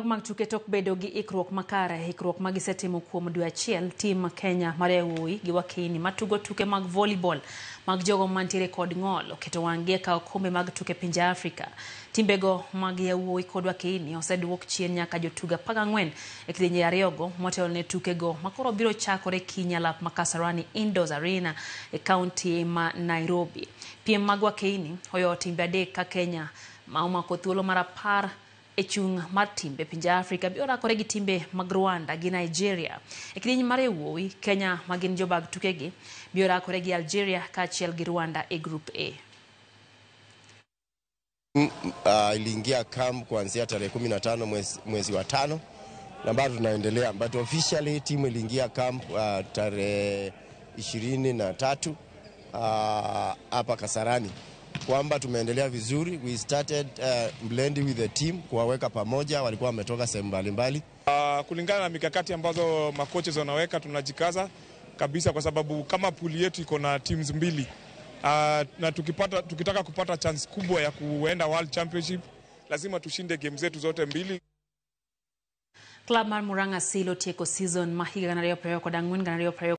Mag tuke tok bedo gi ikruok makare, ikruok magisetimo kuom dwe achiel, tim Kenya mar yawuowi gi wakeni matugo tuke mag volleyball mag jogo mantiere kod ng'ol oketo wang'gi e kawo kombe mag tuke pinje Afrika. Timbego mag yawuowi kod wakeni oseduok chien nyaka jotugo 14 e kidienje ariyogo motelo ne tukego makoro biro chakore kiny e alap ma Kasarani Indoors Arena e kaunti ma Nairobi. Piem mag wakeni oyowo timbe adek ka Kenya ma omako thuolo mar 10 e chung' mar timbe pinje Afrika biro rakore gi timbe mag Rwanda gi Nigeria. E kidieny mar yawuowi, Kenya ma gin jobag tukegi biro rakore gi Algeria kaachiel gi Rwanda e Group A. Iliingia camp kuanzia tarehe 15 mwezi wa 5 na bado tunaendelea, but officially timu iliingia camp tarehe 23 hapa Kasarani, kwamba tumeendelea vizuri. We started blending with the team, kuwaweka pamoja, walikuwa wametoka sehemu mbalimbali. Kulingana na mikakati ambazo makoches wanaweka, tunajikaza kabisa kwa sababu kama pool yetu iko na teams mbili, na tukitaka kupata chance kubwa ya kuenda World Championship lazima tushinde game zetu zote mbili. Club mar Murang'a Seal otieko season ma higa 2024 20.